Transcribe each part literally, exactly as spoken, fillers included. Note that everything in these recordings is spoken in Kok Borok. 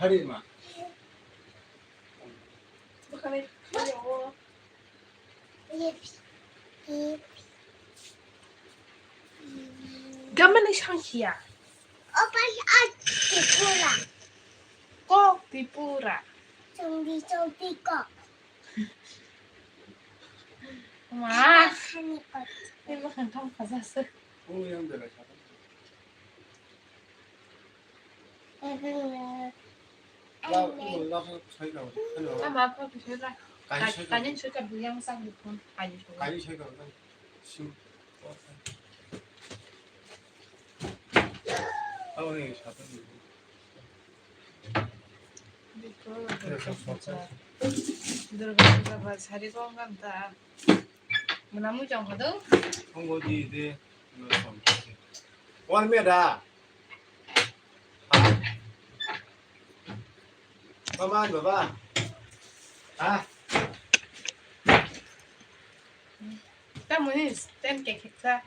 Hari ma. Gamani sangkhia. Opa a Tripura. Kok Tripura. Chongdi chongdi kok. Ma. Hani kok. Ini makan kamu kaza se. Ama apa bisa lah? Kain saya kan. Kain saya kan. Kain saya kan. Durga Puja ba sari kong kan ta. Muna mu jong kado. Kong go di de. Wan me da. Mama, baba. Ha? Tamo ni stand ke kheksa.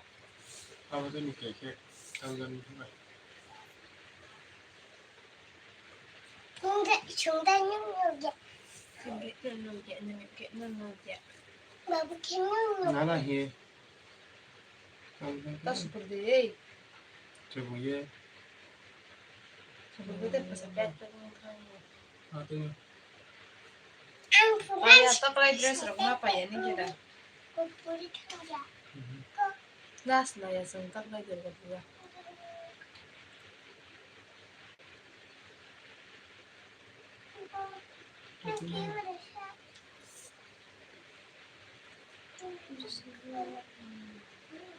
Tamo ni ke khek. Tamo ni ba. Sungda, sungda nung nung ya. Sungda nung nung ya, nung nung ya, nung nung ya. Babu ke nung nung. Nana he. Ta sukur de ei. Sukur ye. Sukur de pasa pet pet nung khan. Ah, tu. Ang pura. Paya ta prai dress rok ma paya ni kida. Puri khan ya. Nas na ya sung ta prai dress rok ya.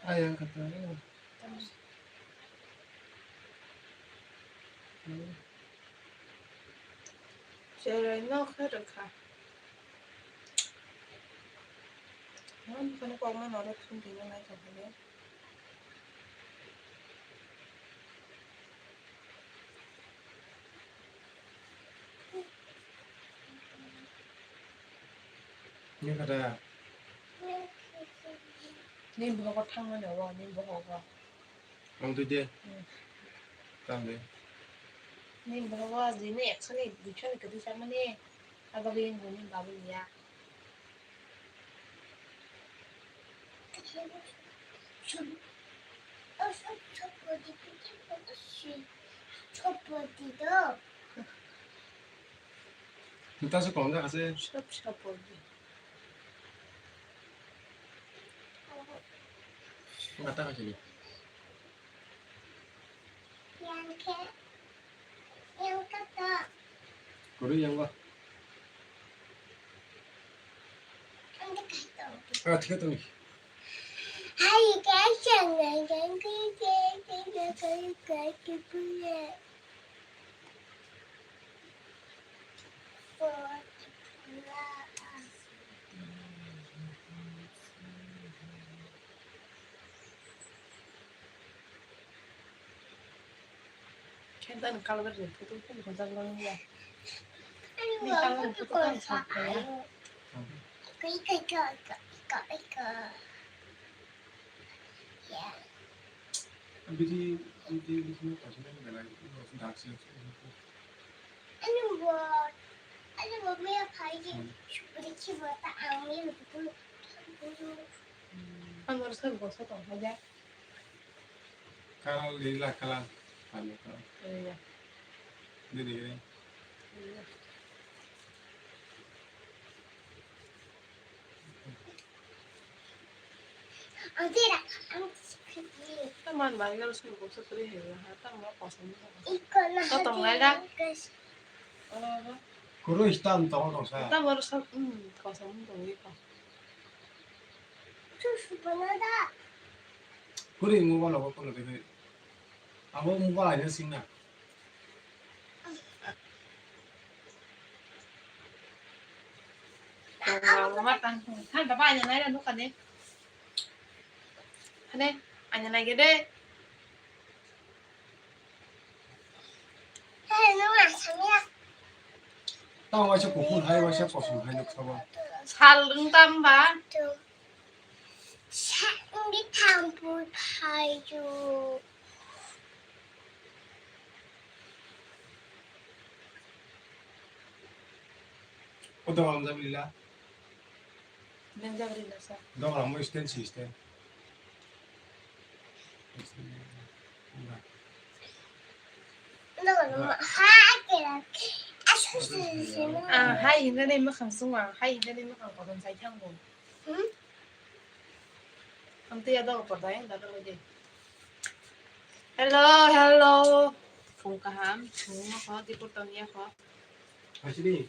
Ayang kata. Cherai no khe rwkha. Nang buphani kokno norok thum tini nai tongkha de. Ni kata. Ni bohogo thangmani obo, ni bohogo. Ang twi de. Hmm. Tang de. Ni bohogo jini ekshoni, duishoni kwtwi chamani, abo ring buni babu niya. Nita se kong jak ase. Sop sop pordi. Mata ka sini. Yang ke, yang kata. Kori yang ba. Yang kata. Ah, tiga tu ni. Hai, kaisa nang nang ke ke ke ke ke ke ke ke. Kenta ni kalbar ni photo pun hojak lang ya. Ni kalbar ni photo kan sak ya. Ika, ika, ika, ika, ika. Ya. Bidi, bidi, bidi, bidi, bidi, bidi. Ani bo, ani bo me phai ji. Hmm. Supri ki bo ta ang me bu. Ang bo sa bo sa tong ha ja. Kalang lila kalang. Kalang kalang. Iya. Ini deh, ini. Iya. Taman bangla sini kosok kiri hela ha, tamo kosong. Iko na. Kosong lala. Kuru istan tong tong sa. Tamo kosong tong iko. Kuri mobile ko kono de. Abo mobile aina singna. Mama tang tang ba anya nai ra nukha de. Hane anya nai ge de. Tang waisa kuphur hai, waisa kosom hai nukha ba. Sal rwng tam ba. Sa wngwi thampui phaiyo. Kotor kalam jabri la. Nang jabri la sa. Dok ram mo stand si stand. Ah, hai hinjani mwkhang sungma, hai hinjani mwkhang kotor sai thango. Hmm? Ang tiya dok kotor dai, dok kotor dai. Hello, hello. Phung kaham, phung ma kho, dipur tong ya kho. Asini.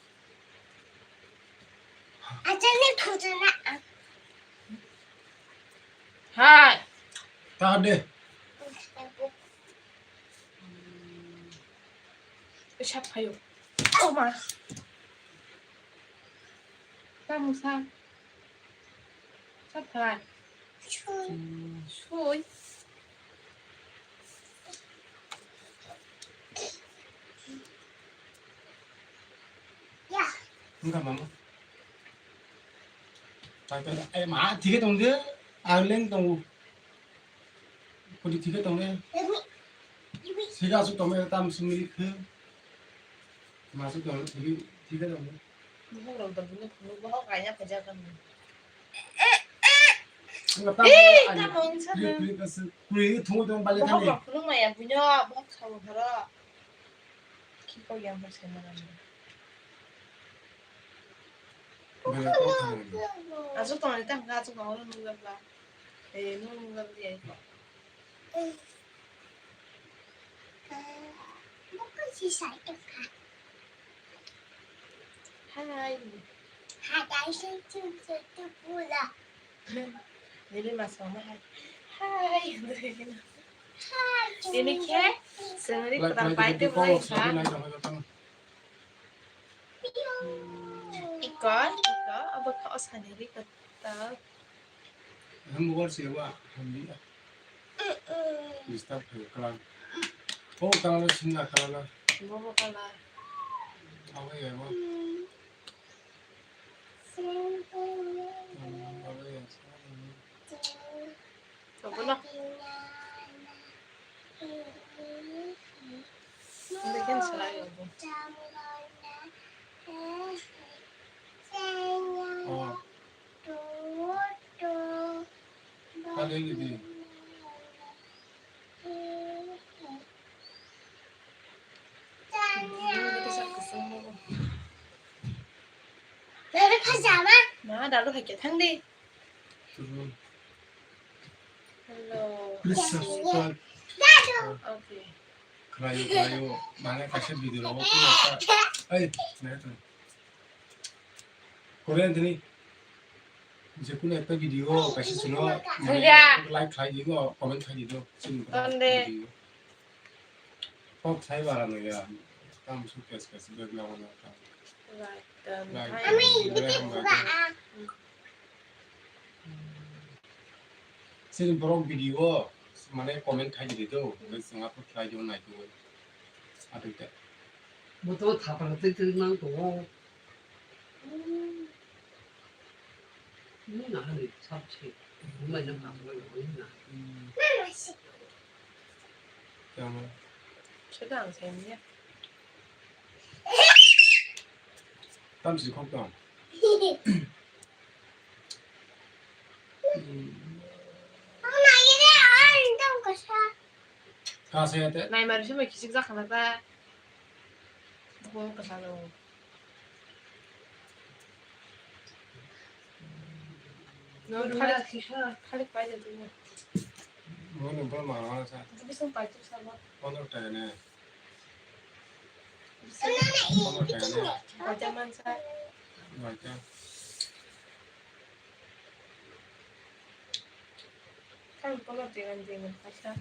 Asini thujana. Hai. Ta de. Sap phayo. Oh ma. Ta musa. Sap phai. Sui. Wngkha mama. Ai ma thike tong de, ang leng tongo. Kodi thike tong de. Siga su tong de tam sumili khe. Ma su tong thike thike tong de. Bohok rok da bini phunuk bohok kaina khaja kan. Wngkha tam. Ei, ani tamo wngsa kuri na. Kuri kuri kasi kuri thung tong bale bohok thani. Rok phunuk maya buino bohok sao boro. Ki kok yang bor sai mana. Bele kok thang. Aso tong ni tam ga aso tong ro nung ga ba. Eh, nung nung ga ba ya ko. Hi. Nini masama hai. Hai. Ini khe, sengri pura pai tu lai sa. Iko, iko, abo kha osani ri kata. Hamburger se wa, hambi. Disturb to kalan. Oh, kalan singa kalan. Bobo kalan. Awe ya wa. Ma, dalu hai khe thang di. Hello. Please subscribe. Okay. Khlaio, khlaio. Mane kaisa video rogo khe. Ei, nai to. Korean tini. Jekunu ekta video kaisa sino, mane, like khlai di, comment khlai di do. Chini video. Kok sai bara no ya. Tam su kes kes bag na wana tam. Right, um, right. Ami video itu buka ah. Sini borok video mane comment khai di do. Singapore khai di nai tu. Atu te. Bo to thapar te te nang to. Nini nahani sabse, bumai nang hambai nang nini nahani. Sedang saya ni. Tam si khok tong. Kasa ya te? Nai maru sima kisik jak khana ta. Bo kasa lo. No, khalik, khalik pai de tu. Mo no bro ma ma sa. Tu bising pai tu sa ba. Pondro taka ne. Pondro taka ne. Pai ta man sa. Pai ta. Kan pondro taka ne pai ta.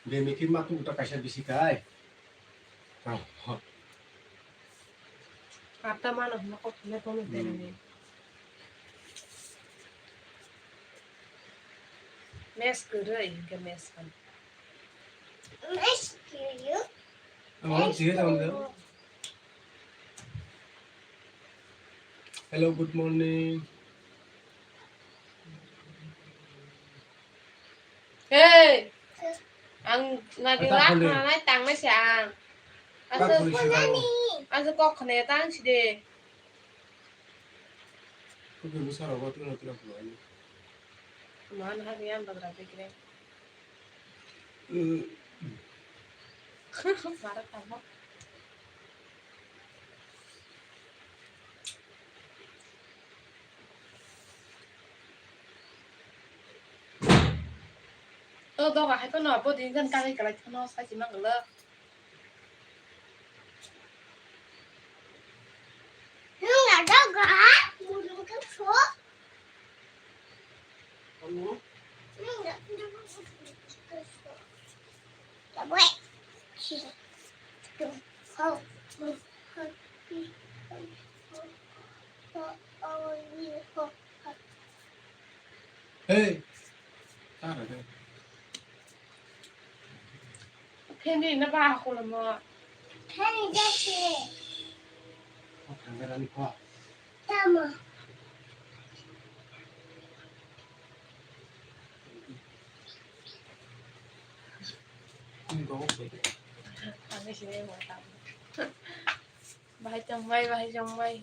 Bemiki ma tu uta kaisa bisi kai. Ata mano hwnba kok hwnba tono terani. Mes kwrwi hinkhe mes kan. Mes kwrwi? Amo sini tamo do. Hello, good morning. Hey! Ang nadi Ata lak kholi. Manai tangnai se ang. Ta Asa, kholi si bawo. Asa kok khne tang si de. Kuki busa rogo tino tino khulai. Man ha yang bagra bekre. Mara tamo. To doga hai phano bo din jan kagwi kwlai phano sai si mangwlw. Nwng na doga, mudum khe pho. Nwng na doga, mudum khe pho. Hey, tara de. Phendi na ba kholomo. Phendi jasi. Tamo. Ani sini mo tam. Bahai tongbai, bahai tongbai.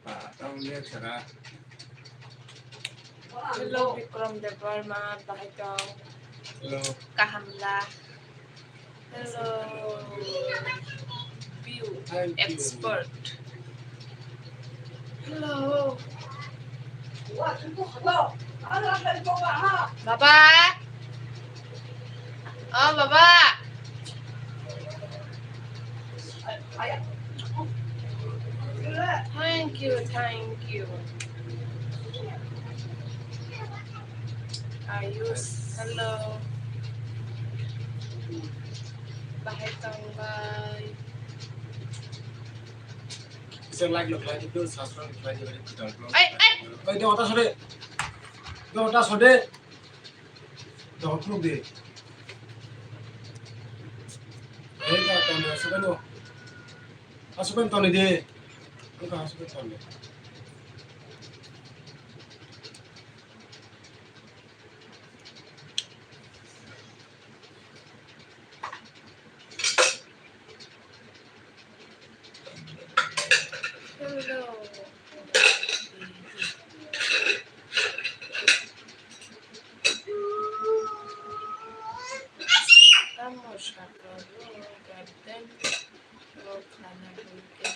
Ah, tamo ni saka. Hello, Bikram Debbarma, bahai tong. Hello. Kaham la. Hello. View expert. Hello. Baba. Oh, Baba. Thank you, thank you. Ayush, hello. Bahai tongbai. Kisa like lo khlai di, subscribe khlai di, like di. Ai, ai. Oi, do ta sode. Do ta sode. Do khuluk di. Ei, da, da, da, sode no. Asukun toni di. Buka asukun toni. Hello. Tamo saka o garden o khana hui khe.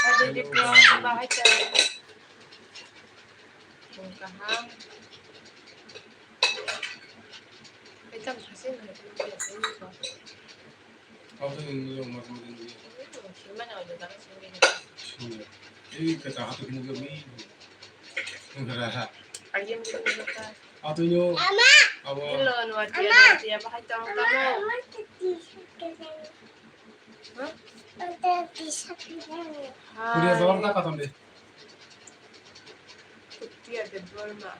Adi di piyong bahai ta. Bung kaham. Kaitam sase nang khe. Abo ni nung ma ma ni. Sima na ojo daga sini. Sini. Ini kata hatu kini kami. Nggak ada. Ayam kini kata. Atuyo. Ama. Abo. Hello, Nuatia, Nuatia, bahai tong tamo. Hah? Kuria dolar ta katam de. Kutia Debbarma.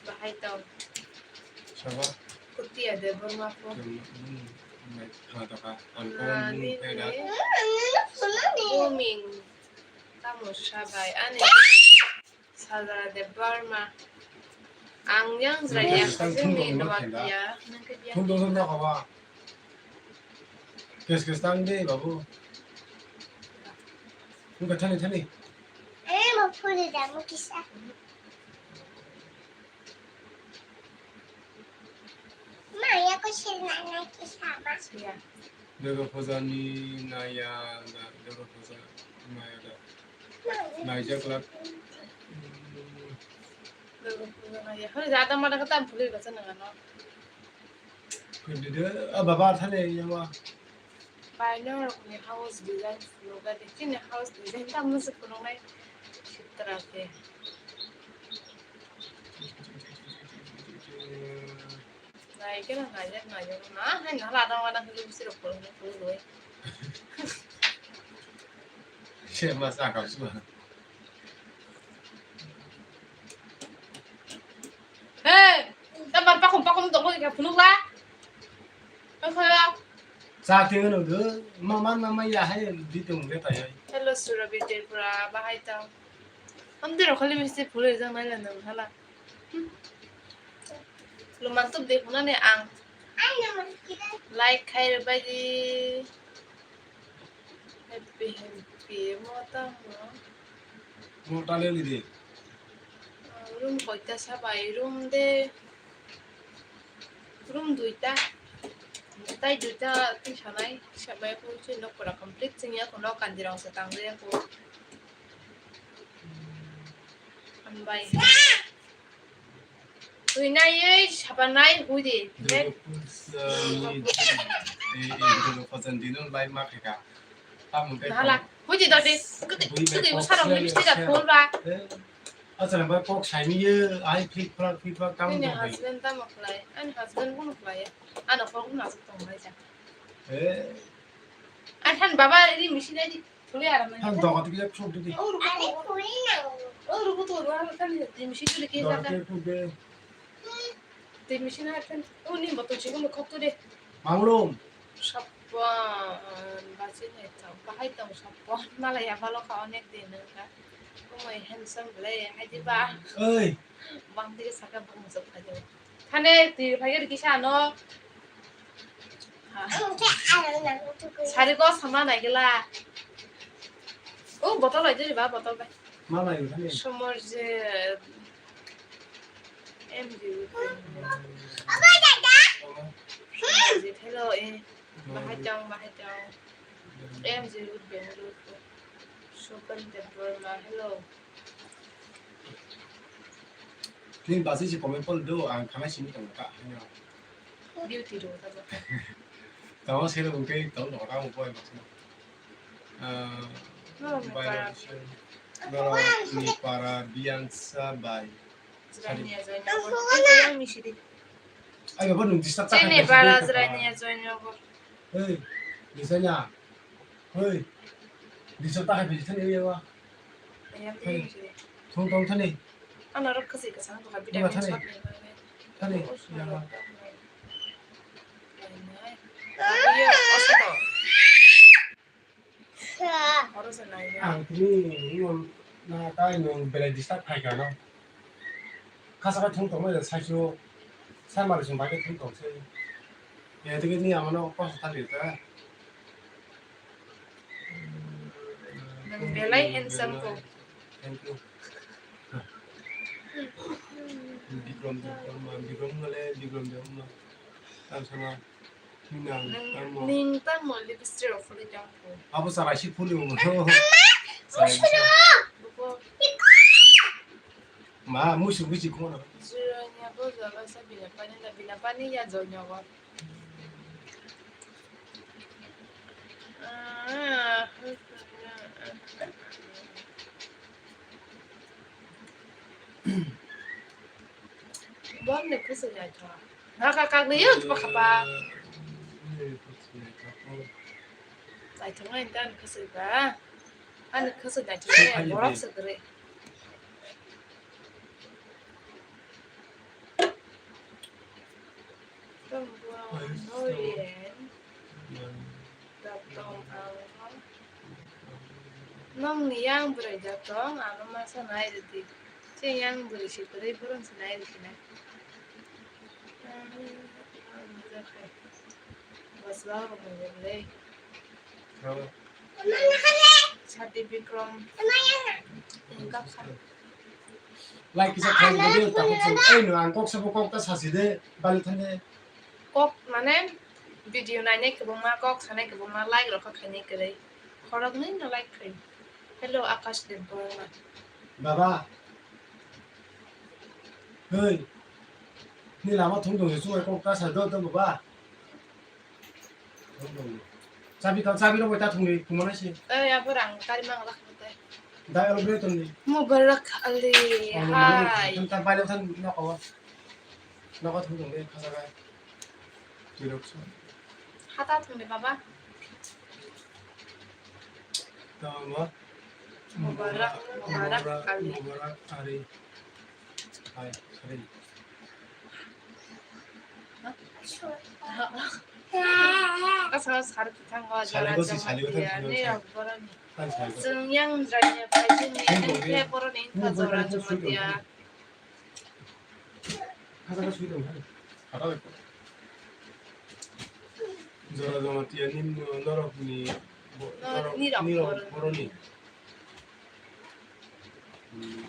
Bahai tong. Saba. Kutia Debbarma po. Nani ni. Booming. Tamo sabai ani. Sajara Debbarma. Ang yang jra yang kajeng ni nuak ya. Nang ke dia. Thung thung thung thung kawa. Kes kes tang de babu. Nung ka thani thani. Eh, mo phone da mo kisa. Ma ya ko sir na na kisa ma. Ya. Durga Puja ni naya da, Durga Puja naya da. Naijak lak. Durga Puja naya. Hoi, jada mada kata phuli gasa nang ano. Kudide, ah, baba thale yawa. Bai no rokni house design phuluk gadi. Chini house design ta musu phuluk nai. Sitra ke. Nai khe nang naijak naijak na hai na ladang ladang khe bisi rok phuluk phuluk roi. Se ma sa kam su. Hey, ta bar pakum pakum tong khe phuluk la. Ang khe. Sa thing no do ma man ma ma ya hai di tong re ta yai. Surabhi Tripura, bahai tong. Amtwi rok khali misti phulwi rijak nai le nwng hala. Hmm. Luman tup de phunani ang. Like khai rwbai di. Happy, happy, mo tamo. Mo tale li de. Room koita sabai, room de. Room duita. Tai duita twi sanai, sabai ko se nok pura complete sing ya ko nok kandi rong se tang ya ko. Ambai. Twi nai ei sabanai hui di. Hala. Hui di dodi. Kutui, kutui bo sarong lipstick a phul ba. Acha, ba kok saini ye, ai flick flack, flick flack, tamo Nini tong bai. Husband tamo khlai? Ani husband bono khlai. Ano kok na tong bai ja. Eh. Athan baba ini machine ini thuli aram na. Han doga tiki jak chok tiki. Oh, rubu to. Oh, rubu to, rubu to, rubu to, di machine tuli ke Doga jaka. Tiki de. Di machine athan. Oh, ni motor chikon khok to de. Mangrum. Sapon, bachini tong, bahai tong sapon, malai ya balo ka onek din nang ka. Kumui handsome le, hai di ba. Oi. Bang tiki saka bang jok ka jok. Thane twi phai kisa no. Sari ko sama nai gela. Oh, botol oi di ba, botol bai. Ma bai thane. Somor je M G. Hello, eh. Bahai tong, bahai tong. M G Road, Bangalore. Shobhan Debbarma, hello. Tini basi si comment pol do, ang khana sini tong ka. Beauty ro ta. Tamo sero bungke tong do ka mo boy basi. Ah, no, no, para. No, ni para biansa bai. Jirania Joynagar. Ito yang misidi. Ay, baba, nung disturb ta. Jene para Jirania Joynagar. Hey, disanya. Hey. Disturb ta hai biji thani yawa. Ayam ini misidi. Thung thung thani. Ano rok kasi kasang to kapi. Thani. Thani. Yawa. Iya, oso to. Ang tini nwng na tai nwng belai disturb khai kha no. Khasa bai thung tongmani sai su sai mari sung bai thung tong se. Ya tini ni amano kosa thali ta. Nwng belai handsome ko. Thank you. Bikram, Bikram, Bikram ngale, Bikram de umma. Tam sama. Nang, nang mo. Ning tamo lipstick rok phulwi tong kho. Abo chara si phulwi mo. Buko. Ma, musu musu khona. Jirania bo jala sa bina pani na bina pani ya jonyo go. Bon ne khusui naithok. Nokha kakni yut pakha pa. Naithok nai dan khusui ba. Ani khusui naithok borok se kwrwi. Tong buang no yen. Datong ang. Nongni yang bwrwi datong, ano masa nai rwdi. Chini yang bwrwi si kwrwi, bohrok se nai rwdi na. Bwsla rok ni le. Sadi Bikram. Engkak sa. Like kisa khlai di, takuk sung. Ei, no, ang kok sabo kok ta sasi de, bali thane. Kok mane video nainai kwbangma, kok sanai kwbangma, like rok kha khainai kwrwi. Khoroknwi no like khai. Hello, Akash Debbarma. Baba. Hei. Ni lama thung tong se, chungai kok ta sa do, do, baba. Chabi tong, chabi rok bai ta thungni, thungmani se. Eh, ya, borang kari mang lak mate. Dai alo bre tongni. Mubarak Ali, hai. Tang ta bai lo tang na ko. Na ko thung tong le, khasa bai. Ti rok so. Hata thungni baba. Tamo. Mubarak, Mubarak Ali. Mubarak Ali. Hai, sorry. Bwskango sari kwthango jora jora tiya, nirok boroni. Chwng yang jora ni phaising ni, nini khe boroni wngkha jora jora tiya. Jora jora tiya ni norok ni bo-, norok nirok boroni. Hmm,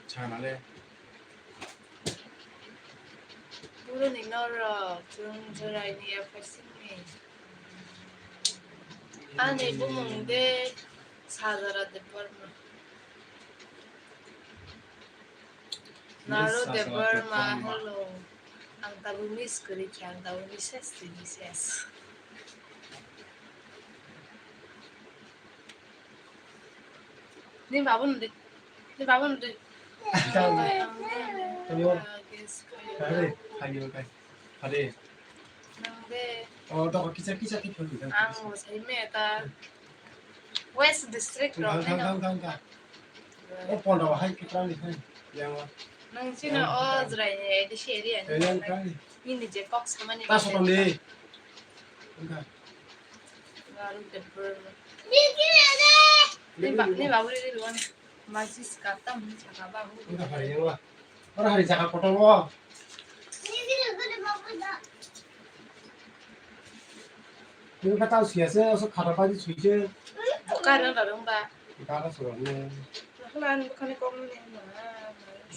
chanale. Boroni norok chwng joraini yaphaisingni. Ani bumung de Sajara Debbarma. Naro Debbarma, hello. Ang tabuk miss kwrwi khe, ang tabuk miss twi miss. Ni babu nde. Ni babu nde. Tamo. Hare, hare, hare. Nang de. Oh, doko kisa kisa kisa. Ang sai me ta. West District rok. Thang, thang, thang, thang. O pondro hai kiprang ni hai. Yang. Nang sino o jrai ni, di si area ni. Yang kai. Ni ni je kok samani. Pas ko ni. Engka. Garu de bur. Ni ba, ni ba uri ri luan. Majis katam ni chaka ba. Engka hari yang ba. Ora hari jaga kotor bo. Ini kata usia se, osok kata pagi sui se. Bukan ada dong ba. Kata surat ni. Nah, lan bukan kong ni ma.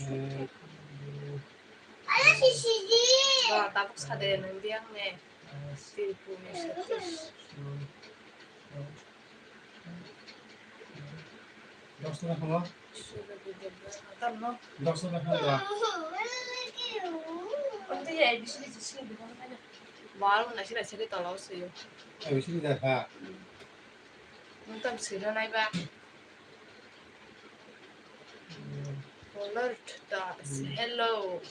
Eh. Ba, tabuk sade nang biang ne. Stil puni sade. Dos taka kamo? Tam no. Dos taka kamo? Baru nasi nasi di tolong sih. Eh, sini dah, Pak. Nonton sih, nai ba. Alert, ta, hello.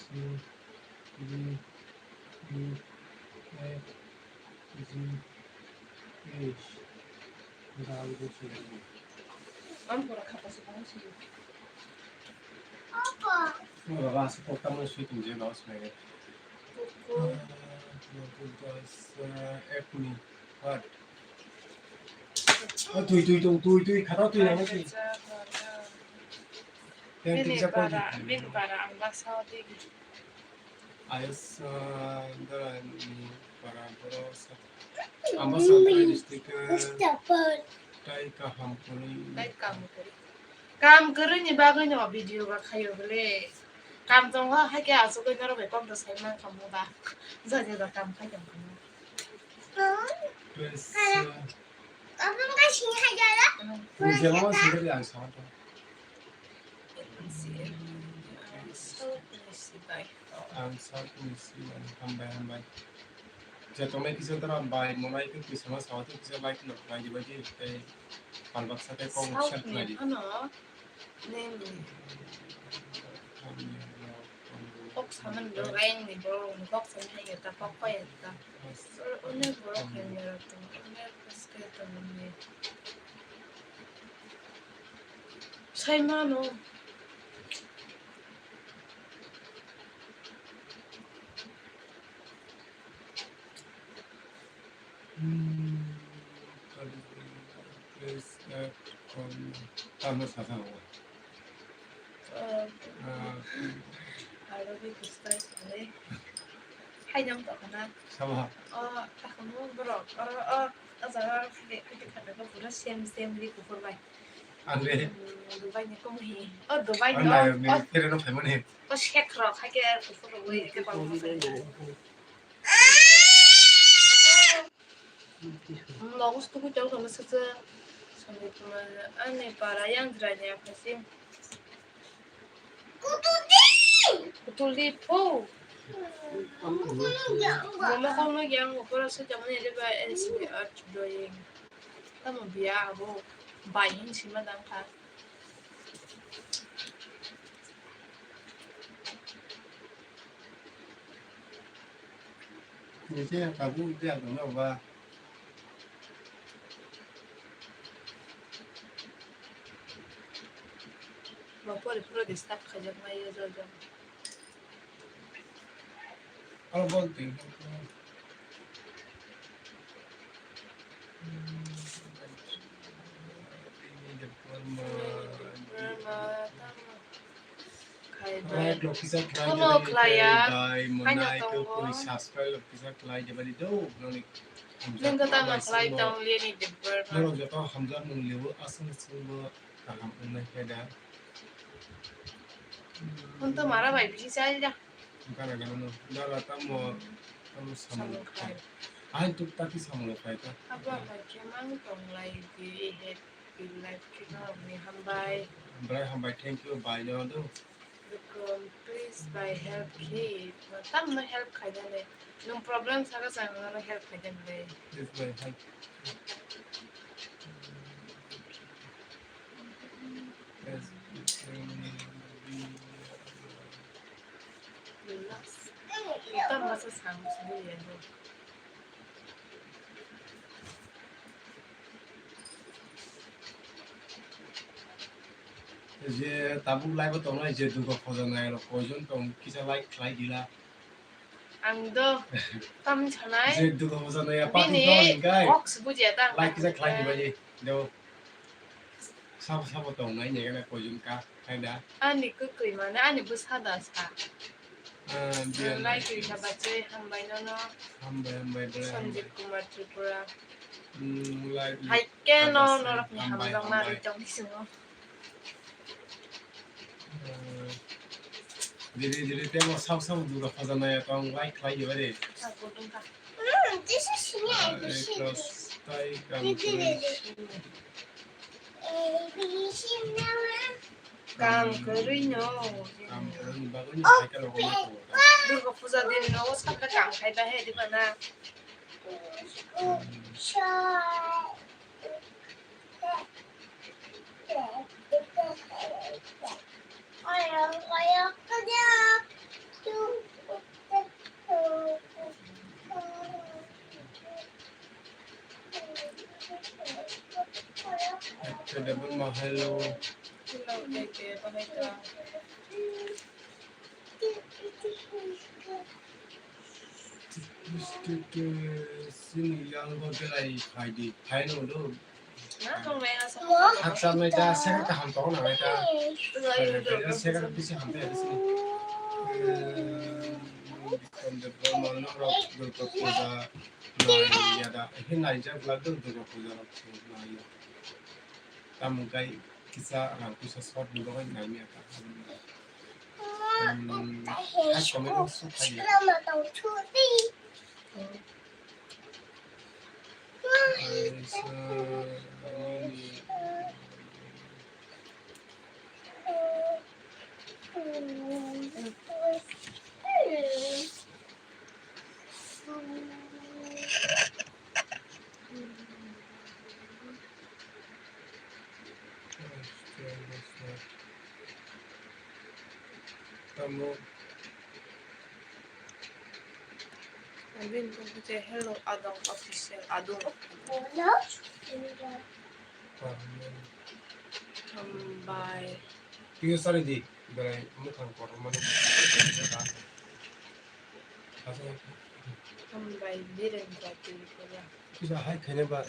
Am pura khapa se kong si. Apa? Baba, asuk kok tamu sui tum je baba sui. Koko. Ekuni. What? Oh, tui, tui, tui, tui, tui, khata tui, nang tui. Yang bini tiga poin. Bara, bini bara ang baksa o tigi. Ayos, ah, dara ni para boro sa. Ang baksa o tigi district, ah, tai kaham kwrwi. Tai kaham kwrwi. Kam kwrwi ni bagwi no video ba khayo bole. Kam tongo, hai khe asugwi norok bai kok da sai man khamu ba. Jaga jaga kam khai tong khamu. Please, uh, Abang ka sini hai jala. Ni jemo sendiri ang sama to. Ang sa ni si bai, hambai, hambai. Je tongmai kisa dara bai, monai ke kisa ma sawa to kisa like no, like di bai di, tei palbak sa tei kong share khlai di. Nini. Kok saman do, ayang ni borok ni kok saman hai ta, kok pai ta. Onek borok hai ni rok tong, onek paske tong ni. Sai mano. Hmm, please add on. Tamo sasa mo. Oh. Ah. Aro bi kusai kale. Hai jam to kana. Sama. Oh, takamo borok. Oh, oh, oh, jaga kage kage kage pura sem sem ri kukur bai. Andre. Hmm, Dubai ni kong hi. Oh, Dubai ni. Andre, oh, ni oh. Tere no phaimani. Oh, shek rok kage kukur bai ke pang. Nogo stuku chao kama sasa. Sampai kuma ani para yang jranya kasi. Kutul di po. Mama kau no yang ko pura sa jamani ada ba S B R drawing. Tamo biya abo bai hin sima dang ka. Ni se tabuk dia dong ba. Bapore pura disturb khaijak nai ya jol jol. Aro bol twi. Like lo kisa khlai Kono de bani khlaiya. Dai monai to koi subscribe lo kisa khlai de bani do noni. Nung kata no khlai tong liye ni dibber. Noro joto hamjak mung liwo asung sung bo kaham wngnai khe da. Hwn to mara bai bisi chai da. Gana gana no dara tamo tamo samung khai. Ai tuk taki samung khai ta. Abo hai khe mang tong lai di he. Real life khe norokni hambai. Hambai, hambai, thank you, bai no do. Dukum, please bai help khe. Tamno help khaidane. Nwng problem saka chang nono help khaidane bai. Please bai help. Yes. Relax. Tamno sa sang sini ya do. Je tabuk live o tongnai je Durga puja nai rok koijon tong kisa like khlai dila. Ang do tam sanai. Je Durga puja nai ya party bini dol hinkai. Kok se bujiya ta. Like kisa khlai dibai di. Do. Sabo sabo tongnai ne gana koijon ka khlai da. Ani kwkwi mane ani bwsa da sa. Ah, biya. Like kisa bachai hambai nono. Hambai hambai bwlai. Sanjib Kumar Tripura. Hmm, like. Hai ke no norok ni hambai, hamjak ma hambai. Ri tong di singo. Eh, diri diri temo sabo sabo Durga puja nai ya tong like khlai dibai di. Sa kutung ka. Hmm, this is me. Cross tai kam. Kam kwrwi no. Kam kwrwini bagwi no cycle rok ma tongo. Durga puja din no sakle kam khai ba he diba na. Hello. Sini yang go belai phaidi, phaino do. Haksa mai ta, seka kaham tongo na mai ta. Seka bisi ham ta bisi. Durga puja nai ya da. He nai jak la do Durga puja rok nai ya. Tamo kai kisa rang puisa short ni bagwi nai ya ta. Hmm, hai comment rok su khai. Tamo. Abin ko je hello adong official adong. Hambai. Tiyo sari di, berai mukhang kotor mani. Hambai Birendra Tripura. Kisa hai khaina ba.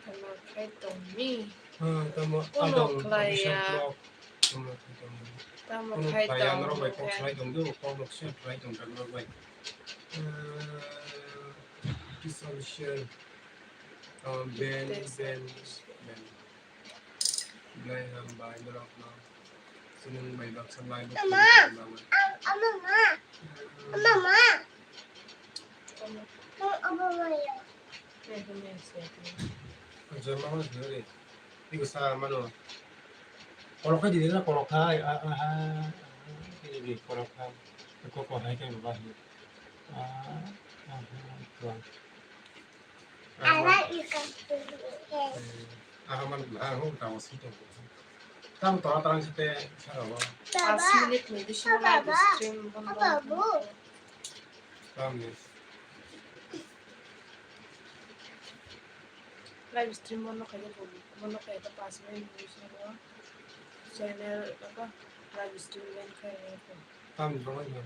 Tamo khai tongmi. Ha, tamo adong official vlog. Tamo khai tongmi. Tamo khai tongmi. Norok bai kok khlai tongdi, kok rok share khlai tong norok bai. Kisa share. Ben, Ben, Ben. Belai hambai norokno. Chwng bai baksa live o tongwi tongma. Ama ma. Ama ma. Ama ma ya. Joma ma sori. Iko sa mano. Kolok khai dili na kolok khai. Ah, ah, ah. Ini kolok khai. Kok kok hai kai ba. Ah, ah, ah. Ama. Eh, aha man, aha, ho, tamo si tong. Tam to, tarang si te, sa, ba. Pas minute ni bisingo live stream bondo. Tam ni. Live stream bondo khaide, bondo khaide pas minute ni bisingo channel, apa, live stream ban khaide. Tam ni, bang ni.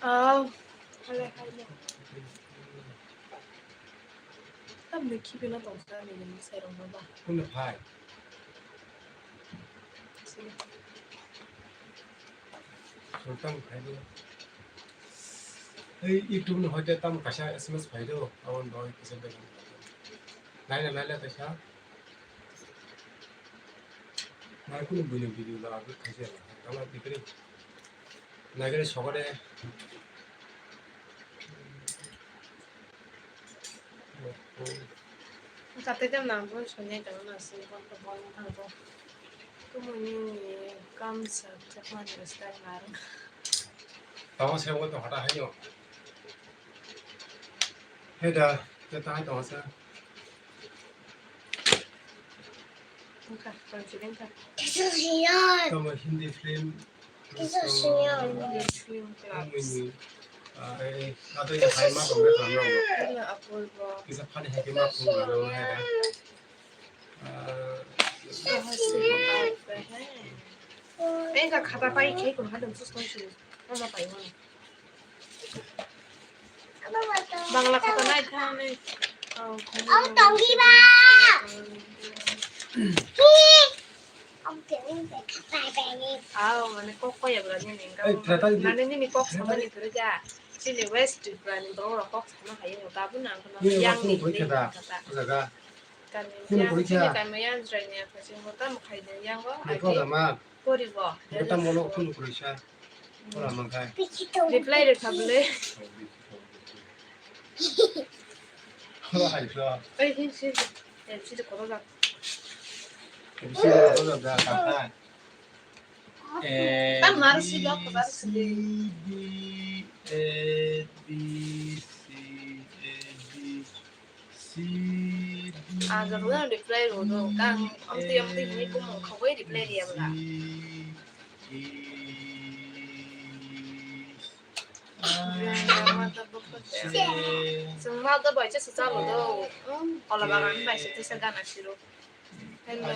Aw, hale, hale. Tamni khibi no tongsa ni ni sai rok no ba. Kunu phai? Sini. Sultan phai do. Ei YouTube no hoite tam kaisa S M S phai do. Abon bai kisa de. Naila naila kaisa. Mai kunu buino video la abit khaisi ala. Tala dikri. Nagari sokare. Kate jam nang bon sonye jang na si bon to bon thang bo. Tumuni kam sa chakma ni style mar. Tamo se bon to hata hayo. Heda, te ta hai tamo se. Wngkha, tong chini wngkha. Kisa senior. Tamo Hindi film. Kisa senior. Hindi film clubs. Tamo ni, ah, eh, ado ya hai ma tong ka tamo. Wala apul bo. Kisa funny hai ke ma tong ka tamo hai da. Ah, kisa senior. Wngkha khata pai khai kun hadam sus tong chini. Mama pai mama. Bangla khata nai thani. Oh, tongwi ba. Hi. Ang tini khata bani. Aw, mane kok ko ya bra ni ning. Ei, thata di. Nani ni kok sama ni thura ja. Chini West Tripura ni borok rok kok sama hayo. Tabu nang kono yang ni khata. Jaga. Kami yang, kami yang jrai ni apa sih? Hotam khai de yang go. Poribo. Kita molok phone kurisa. Ora mangkai. Reply rwkha bwle. Ora hai so. Ei, hi, si. Eh, si de kono jak. Si de kono jak, jak, jak. Eh, tam mar si, si, si. A, B, C, A, B. Ah, jotoni reply rw do, kang amtwi amtwi hinwi bumung khogwi reply riya bwla. Chwng ma do bai se chalo do. Kola bagan bai se tesa gana siro. Hello,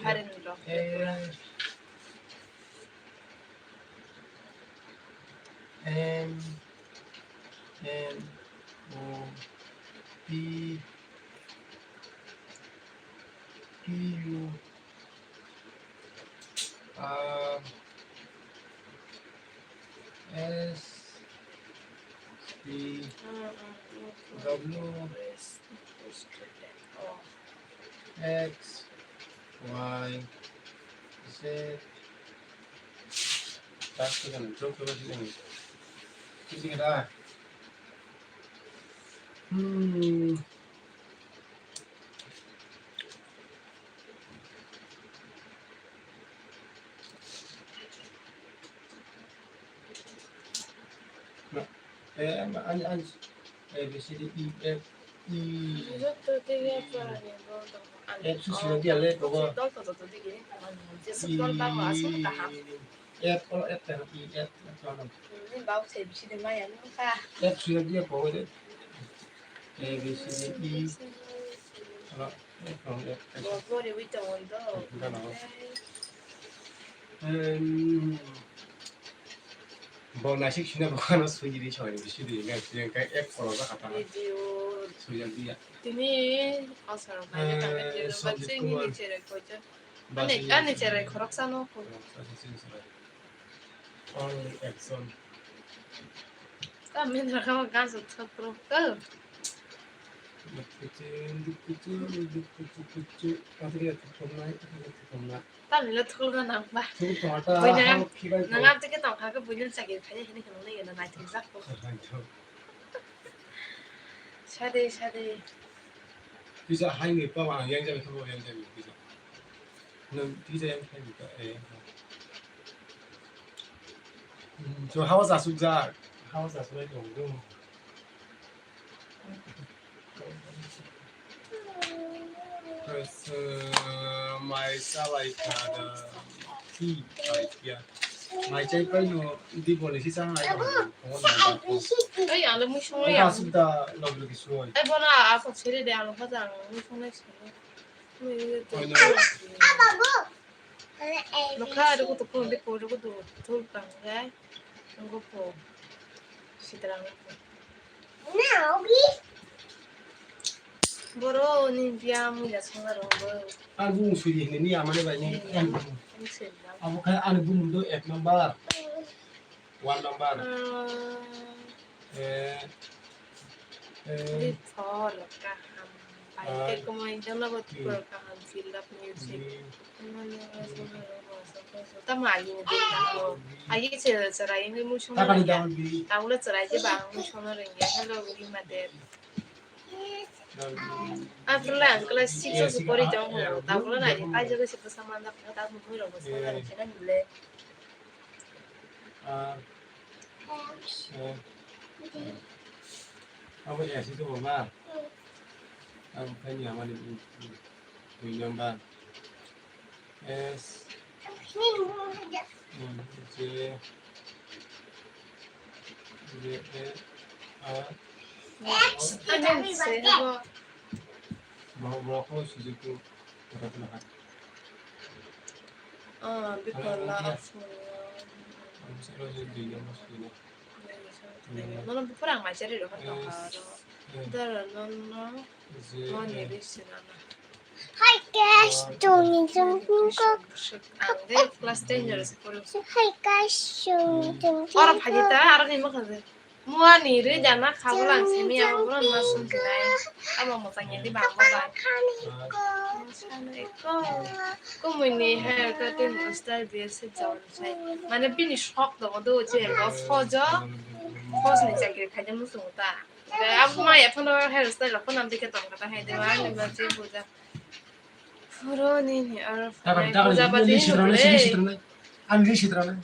Harendra. M N O P P U R S T W. X, Y, Z. Tak tu kan, tu tu tu ni. Tu sih kena. Hmm. Eh, an, an, A, B, C, D, E, F, E. F, su, su, dia, le, bobo. E, F, oh, F, F, E, F, F, F, F, su, dia, bobo, de. A, B, C, D, E. Hello. Bo naisik sina bo ano sui di soi di sui di ngai sui ngai ek kolo ba kata. Video. Sui di ya. Tini asal nai ta video ba sing ni chere ko ja. Ani ani chere khorok sano ko. All action. Ka min rakha ma gan sa thok pro ka. Tamni le thukul ga nang ba. Buina nang am tike tong kha ke buina chakri khai hini hini na nai thik jak ko. Sade sade. Pizza hai ni pa ma yang jai thang yang jai pizza. Nang pizza yang khai ni ka eh. So hawa sa suk ja. Hawa sa suk ai tong. Mai salai kha da. Hi, mai kya. Mai chai pai no, di bole si sang ai. Ai, alo mui song ya. Asuk da log log soi. Ai, bona, ako chere de, alo kha jang, mui song nai song. Oi, no. Nokha rugu tu phone de ko rugu tu thul tang ga. Ngo pho. Sitra ngo pho. Boro ni biya mui da songna rwngbo. Ang bumung suri hini ni amani bai ni. Hmm. Ang bumung. Ang suri da. Abo khai ani bumung do ek number, one number. Hmm. Eh, eh. Di thor kaham. Bai te kumai jana bo thor kaham fill up music. Hmm. Tamo agi ni dui tamo. Agi se cherai ni mui songna rwngya. Takani daun bi. Tamo le cherai je ba mui songna rwngya. Hello, Rima Deb. Ang pura ang class six o se pori tong ho. Tamo le nai pai jaga se bwsa manda pha ta mui rok bwsa manda khe na ni le. Ah. Eh. Abo ya si to ba. Abo kani amani dui number. S, hmm, J, J, A, R. Ano se bo? Borok, borok ko sujuku borok na. Ah, bikor la asmo. Ang sero je dui number sujuna. Nono bufura ang maisari rok tongkha aro. Dara nono moni ri sinana. Hi guys, tongni jongkok. Ang de class ten jora se poro. Hi guys, tongni jongkok. Oro phaji ta aro ni mokha je. Muani ri jana khabula ang simi ang bono na sum sinai. Amo mochang yadi bang ba. Kumui ni hair cutting style biya se jawon sai. Mane bini sok tongo do je bo fojo. Fos ni chakri khaide muchungo ta. Abo ma ya phano hair style rok phano amtwi khe tong kha ta hai de ani ma je buja. Phuro ni ni aro takani, takani, puja ba list din rana, list rana. Ani list rana.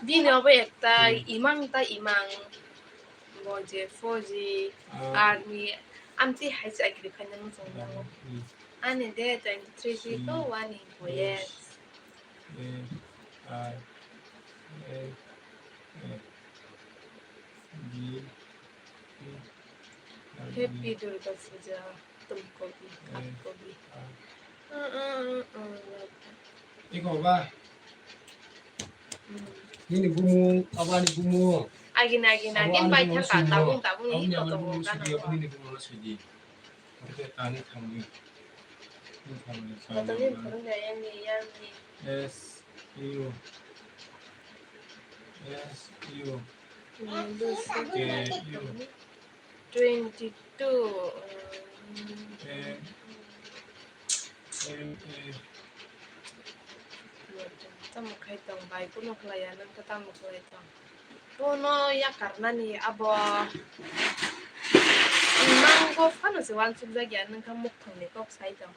Bini obo ekta imang ta imang. Bo je foji, ah, army, amtwi hai chakri khaina muchungo. Hmm. Ani de twenty three si ko wani boyes. A, R, A, A, G, P, R, Happy Durga Puja, tum kobi, ap kobi. Iko ba. Hmm. Nini bumung, abo ani bumung. Agina, agina, abo kin ani bai bumung thangka, sini tabung, tabung, abo ni iko amani tongo bumung kana sidi, abo nini bumung sidi. Abo khe ani thangni. Ni thangni, thangni. Kotoni phurung ya, yang ni, yang ni. S U. S U. Hmm, K U. Twenty two. M, M A. Tamo khai tong bai, kuno khlai ya, nang khe tamo khlai tong. Bono yakar nani abo. Nang bo phano se wansuk jak ya, nang kha muk thang ni kok sai tong.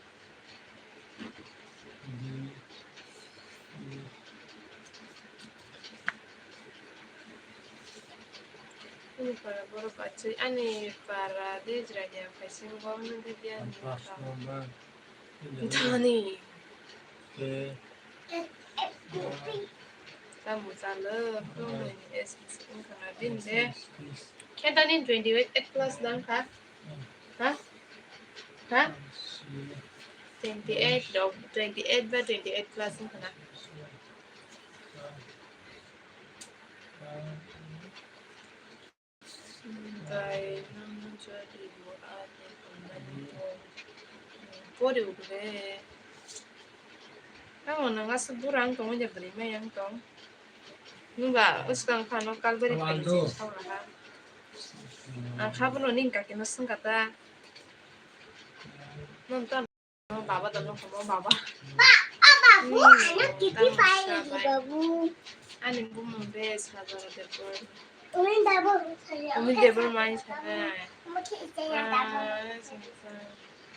Ani para borok achai, ani para de jra ya, kaisa borok nang khe dia ni. Thani. Tamo chalo, tamo ni S S wngkha na bini de. Khe tani twenty eight plus dang kha. Ha? Ha? Twenty eight dog, twenty eight ba twenty eight plus wngkha na. Bai, nang jodi bo ani pori utre. Tamo nang asuk burang tong, ja bwrwi mai yang tong. Nungba uskang phano kalbari phai se thawla ha. Ang kha bono ning kaki no swngkha ta. Nang ta Baba da no komo baba. Ba, a babu, hmm, ano kipi pai di babu. Ani bumung be sajaro de bor. Umi da bo sajaro. Umi de bor mai sajaro. Umi ke sajaro da bo. Ah, sajaro.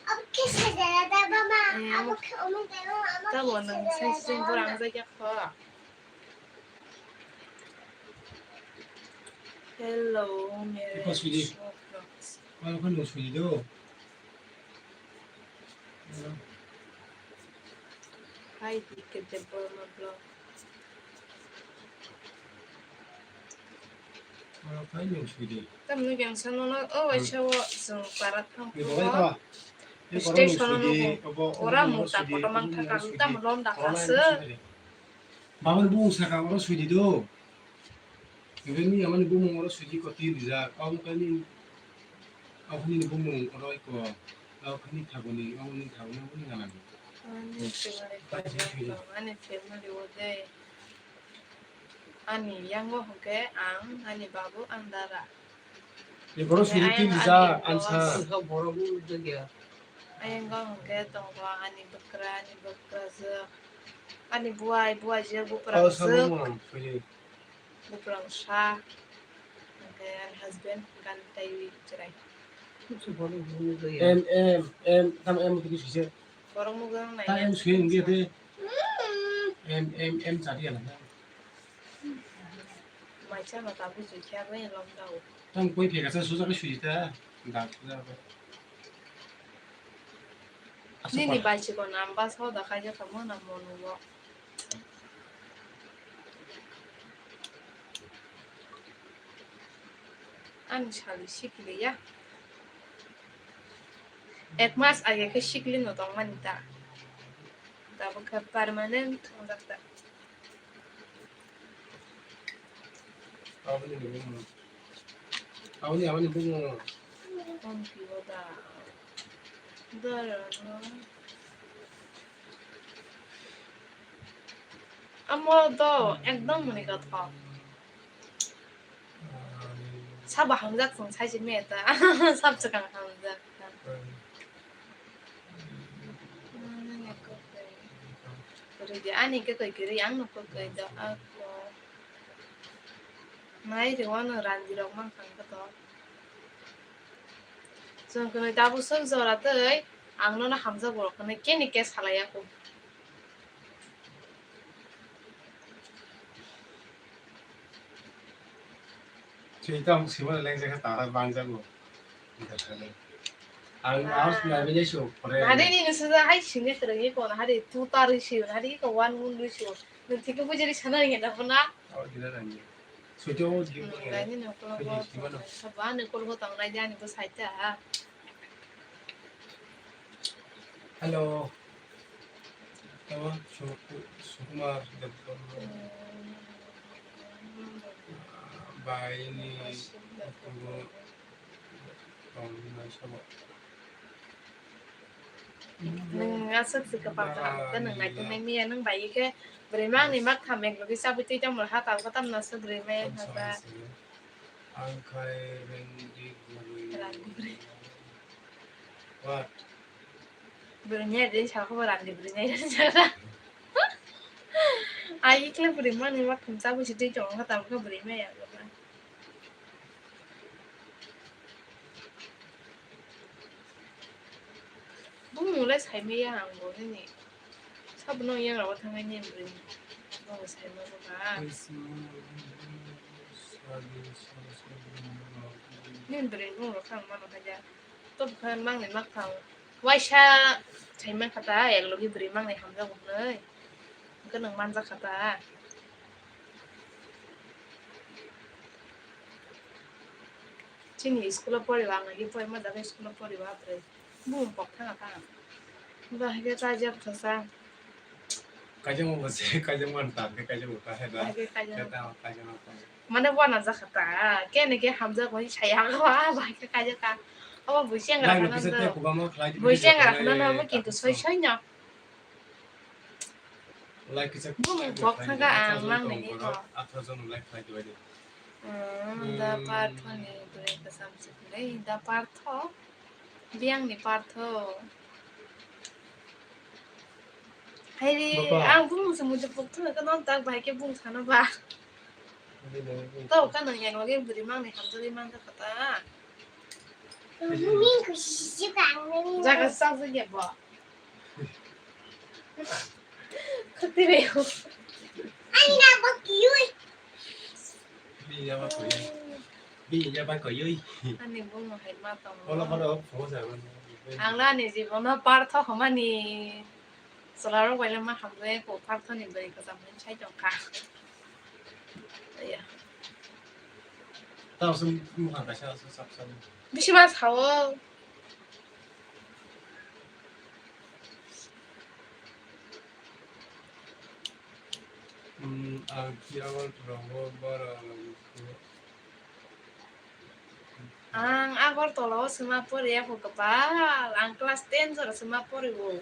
Umi ke sajaro da bo ma. Eh, umi ke umi de bo ma. Tamo nang sajaro da bo. Hello, mere. Iko sudi. Ano kan sudi do. Hi, D K Debbarma vlog. Tamni yang sanono, o waisa o jeng parat thang. Station no ora muta koto mang thaka tam lom da khase. Baba ni bumung saka oro sudi do. Ibe ni amani bumung oro sudi koti rijak. Kamu kani Nini bumung oro iko, o khani thaboni, o ni thaboni, o ni ganani. Ani family o de, ani yango hwnkhe ang, ani babu, ang dara. Ni borok suri tin rijak, ani ansa. Borok ni ujak ya. Ayango hwnkhe tongo ani bwkra, ani bwkrajwk, ani buai, buaijwk, bwprajwk. Buprang sa, hwnkhe ani husband gan taiwi chwrai. Em, em, em, tam em kiti sise. Borok nugwi ang tam nai. Em sui nge de. Em, em, em chadi ala na. Maisa ma tabu sui kya bai lom dao. Tam koi phega sa suja ke sui ta. Dak suja ke. Nini bai chikon ang bus hoda khaijak kha mona monugo. Ani sali sikliya. Ek mas age khe siklino tongmani ta. Tabuk khe permanent wngjak ta. Aboni ni bumung. Aboni, aboni bumung. Hwn piyo da. Dara no. Amo do ekdom muni kothok. Sabo hamjak chwng sai se me ta. Sab chwkang hamjak. Ridi ani ke koi kiri ang no koi koi do ako. Nai ri wano randi rok mang kang ko to. Chwng kwnwi tabuk swk jora tei ang nono hamjak borok hwnwi keni ke salaiya kho. Sui tamo sima lengjakha ta bangjago. Ang, ah, house na bini sio pore. Hari ni nusida hai sini terang ni kona hari tu tar sio hari ko wan mun sio. Nung thik ko bujari sana ni na puna. Oh, gila nang. Sui to di ko. Nang ni no ko. Sui di ko. Sabah ni ko ko tang nai dia ni ko sai ta. Hello. Tamo Su-, Sukumar Debbarma. Bai ni kubu tong na sabo. Nwng aswk se kwpal kaham khe nwng naituk nai miya nwng bai khe bwrwi mangni mak tham ek logi chabwi twi tongmani ha tal kotom no se bwrwi maya haba. Ang khai randi bwrwi. Randi bwrwi. What? Bwrwi maya de sa kho randi bwrwi maya de sa. Ai ikle bwrwi mangni mak tham chabwi se twi tongo ha tal khe bwrwi maya. Bumung le saimaya ang bo nini. Sabono yang rok thangwi nini bwrwi. Bo saimano ba. Nini bwrwi bumung rok thang mano haja. Tobokhe mangni mak thang. Waisa saimang kha ta, ek logi bwrwi mangni hamjago hwnwi. Hwnkhe nwng manjak kha ta. Chini school o poriba, ang agi poriba, daga school o poriba, apre. Bumung kok thanga thanga. Bahai khe kaijak thasa. Kaijak mo bose, kaijak man ta, kaijak mo ta, he da. Bahai khe kaijak. He da, kaijak mo ta. Mane wana jakha ta, kene ke hamjak bai saya ko, bahai khe kaijak ka. Abo buiseng ra khana. Buiseng ra khana, kintu soi soi no. Like kisa. Bumung kok thanga ang mang nini ko. Athar jon like khlai dibai de. Hmm, da Partho ni bwrwi kwcham se kwrwi, da Partho. Biyang ni Partho. Hai ri, ang bumung se muitu pok thung ka non tak bai ke bung sana ba. Tau ka nang yang lagi bwrwi mang ni hamjali mang ka kata. Jaga sak jage bo. Khati re ho. Ani na bo kiyui. Bi ya ba ko yui. Bi ya ba ko yui. Ani bo mo hai ma tong. Ola baro pho sa. Ang la ni jibono Partho homani. Solarok bai le ma hamle ko Parthoni bwrwi kwcham hwn sai tong kha. Iya. Tao sum mu kha kaisa sap sap. Bisi ma sao. Hmm, ang kiawan rogo bara. Ang Agartala o sima pori ya kho kwpal. Ang class ten jora sima pori o.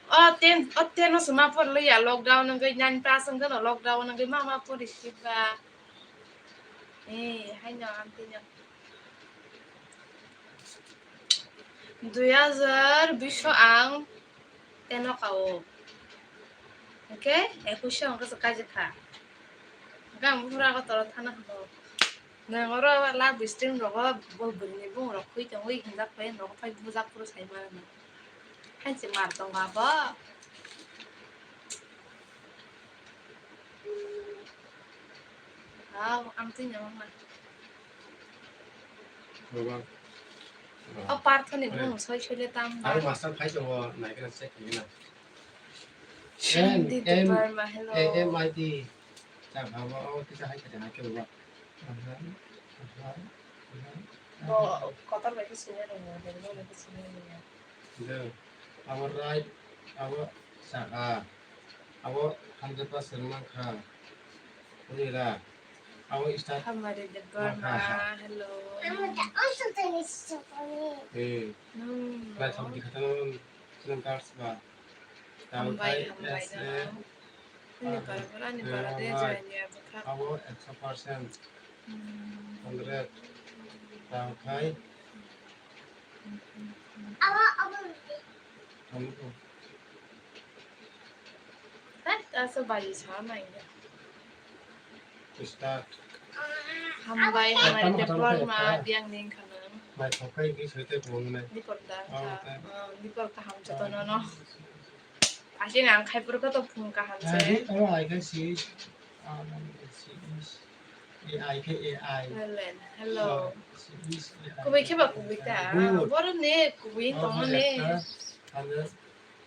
O ten, o ten o sima pori ya lockdown wngwi nine pass wngwi no lockdown wngwi ma ma pori siba. Eh, haino ang tino. Dui hajar bish o ang ten o kao. Hwnkhe ekush o hwnkhe se kaijak kha. Hwnkhe ang buphuru Agartala thana hwno. Nwng oro live stream rogo bo bwrwini bung rok khui tongwi hinjak phai norok phai bujak phuru sai mano. Hainse mar tongo abo. Hao, ang twi nang ma. Baba. O Parthoni bung soi soi le tam ba. Aro master phai tongo, naikhe na check khaina. Shanti M, Debbarma, hello. A M I D. Chak haba, o kisa hai kisa hai khe baba. Aha, aha, aha. Bo kotor bai khe sini rwngo, Bengali bai khe sini rwngo. Abo right, abo saka, abo hundred percent mankha. Bujila, abo start Hamari Debbarma, mankha. Hello. Eh, hmm, naithok no. Dikha tano, sini cards ba. Hambai, hambai S A, no. Ani bara, bara, ani bara de, jai ni abo kha. Abo ekso percent. Hmm. Hundred. Tangkhai. Abo, abo. Amo ko. Hai, asa bayi sa mai ya. Start. Hambai, hambai, tamo, tamo, Debbarma, tamo. Diang ning khana. Mai thokai ki soite bong ne. Ni por da, oh, ka, ta. Ah, ni por kaham joto no, no. Asing ang khai pur ko to phung kaham se. Ai, oh, ai khai si. Ah, si. A I khe A I. Helen, hello. Oh, si, si, A I. Kubui khe ba kubui ta. Good. Boro ne kubui tong ne. Ekta, hundred.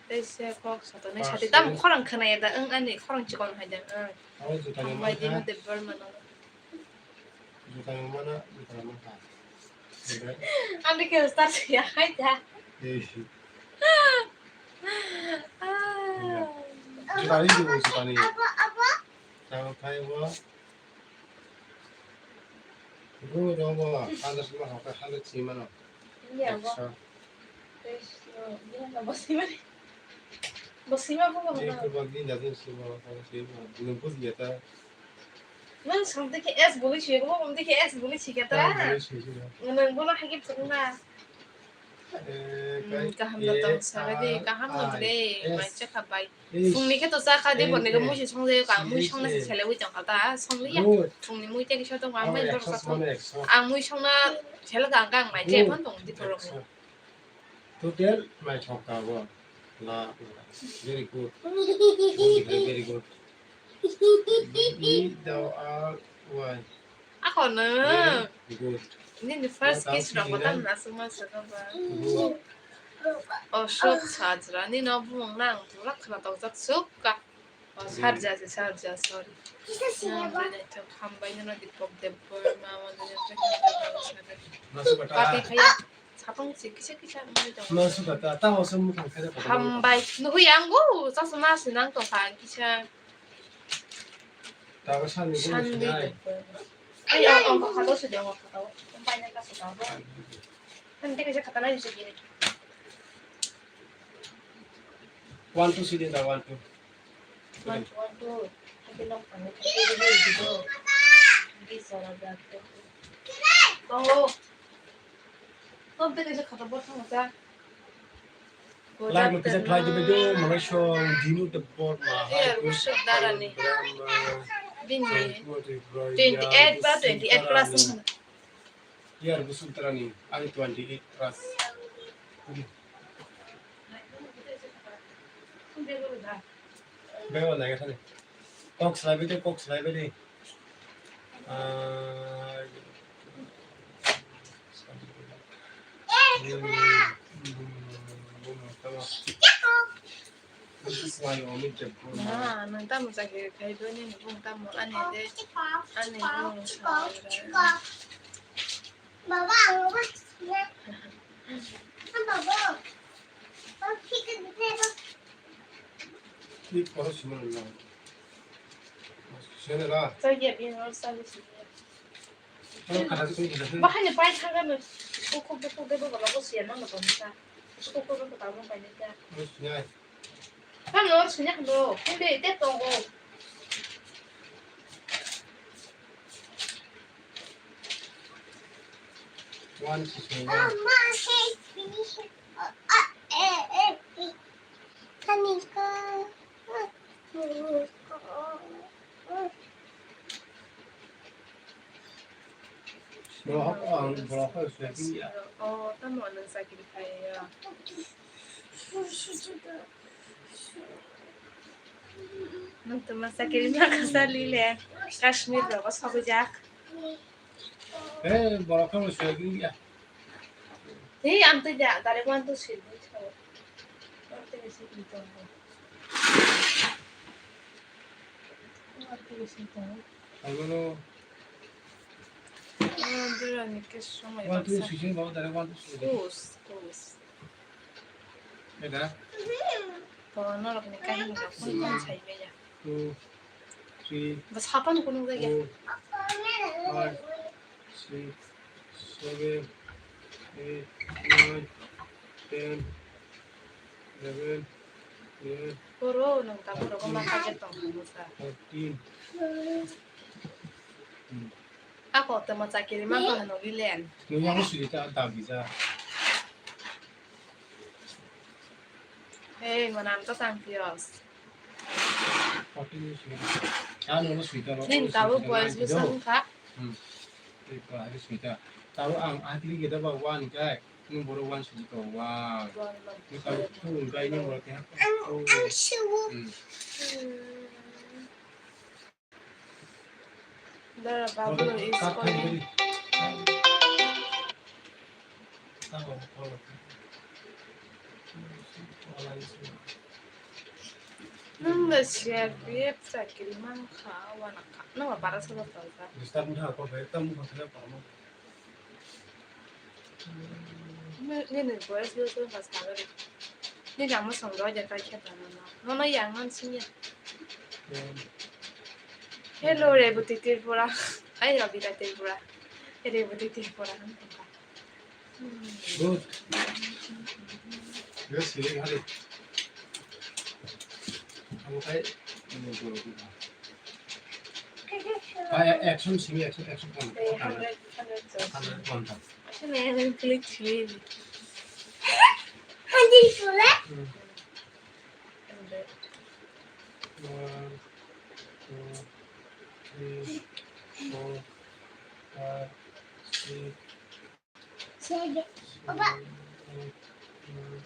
Tei se kok sotonwi sati tamo khorang khwnaya da, wng ani khorang chikon hai da, wng. Abo juta ni Hambai mangkha. Dino Debbarma no. Juta ni mana, juta ni mangkha. Oke. Ani ke start ya hai da. Eh. Ah. Juta ni, juta ni. Abo, abo. Tamo khai bo. Gu rongo, hundred ma hoka, hundred si mano. Iya, bo. Ekso. Ekso. Iya, bo si mani. Bo si ma bo, bo. Ekso bo, din da din si bo, bo si bo. Nung pus dia ta. Nung samte ke S boli si, bo samte ke S boli si kata. Ah, boli si, si. Nung bo na hagi pun na. Eh, hmm, kai, kaham da tong saga di, eh, kaham no de, S. Mai chakha bai. Phungni khe to cha kha de, borni khe mui se song jayo ka, mui song na se sele ui tong kha ta, song liya. Good. Phungni mui tei kisa tong kha, ang mai ekso borok sa song. Ang mui song na sele ka, ang mai chai phon tong di borok. Total mai thok ka bo. La, very good. Very good. Be thou art wise. Ako no. Very good. Nini first kiss rok tam na suma saka ba. Good. Ashok Sajra, nini no bumung nang tulak khna tokjak suk ka. Oh, Sarja se, Sarja, sorry. Nang jai nai thok hambai no Deepak Debbarma, mama jai nai thok hambai no Sarja. Pati khaya, sapang se kisa kisa hambai tong. Hambai. Nuhui ang go, chasma se nang tong kha kisa. Sandi Debbarma. Ay, ang, ang khato se de, ang khato. Ang paina ka se ka. Ang teka se khata nai se gini. One, two, sidi da, one, two. One, two, one, two. Happy long time. Happy long time. Happy long time. Oh. Tom te kaisa khata bor thang ta. Like mo kisa khlai dibe do, mano so dinu te bor ma. Iya, hai, busuk darani. Bini. Twenty eight ba twenty eight plus. Yar busuk darani, ani twenty eight plus. Bego laga thani. Kok slai bidi, kok slai bidi. Ah, hmm, hmm, hmm, tama. This is why you omit the phone. Na, nang tamo chakiri khai do nini bung tamo ani de, ani bung sa. Baba, ang baba. Baba. Ni koro sima na. Sene ra. Sa ye bin ro sa ye si. Bahai ni pai thangkha no. Bukhuk bukhuk de bobo logo siya nang no tonsa. Bukhuk bukhuk de tabung pai nai ta. Tamo no sinya kho. Kunde te tongo. One, two, three, one. Borok ang borok khe swlaiwi ya. Oh, tamo nwng chakiri khai ya. Nwng tuma chakiri ma kasa lile. Kashmir rogo sogwi jak. Eh, borok khe swlaiwi ya. Hey, ang tei da, dare wan to sil bui tho. Ang tei sil bui tho. Ang tei sil tho. Ang no. Ang dura ni ke somai. Wan to sil, sil, bawa dare wan to sil. Kus, kus. Eda. To norok ni kahini rok phone phone sai maya. Two, three, bas hapan kunung jaya. Four, five, six, seven, eight, nine, ten, eleven, twelve, poro nang ta poro ko ma ka je tong mo sa. Thirteen. Ako tamo chakiri ma ko no lilen. Nung yang suri ta ta bisa. Hey, manam to sang pios. Forty minutes wait. Ah, no, no, sweet, no. Nin, no, tabo sweet, boys no, bisa no. Wngkha. Hmm. Wait, ko, hari sweet. Tabo ang atli geda ba one kai. Nung boro one sweet ko, wow. One, one. Nung tabo two kai nung boro kya. Ang, ang, oh. Ang, ang, hmm. Hmm. Dara, Babu is calling. Nwng le C R P F chakiri mankha, wana kha. Nwng ba bara sabo tongkha. Nini boys bo to ba sagari. Nini amo song roi de kai khe tongma no. Nono yang man sing ya. Hello, Reboti Tripura. Ai, Robita Tripura. Reboti Tripura. Good. Yes, sili hari. Amo kai. Action simi, action, action kan. Hundred, hundred. Hundred kan. Action yang klik sini. Hundred sudah. Hmm. One, two, three, four, five, six, seven, seven, eight, nine,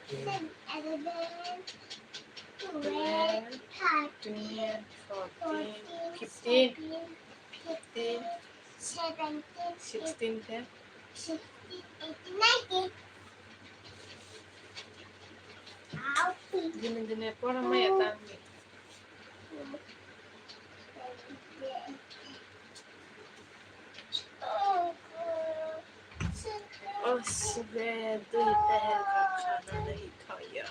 ten, eleven, twelve, thirteen, fourteen, fifteen, fifteen, seventeen, sixteen, ten. Sixteen, eighteen, nineteen. Dine dine pora maya tangni. O suge dui peher ka khana nahi khaya.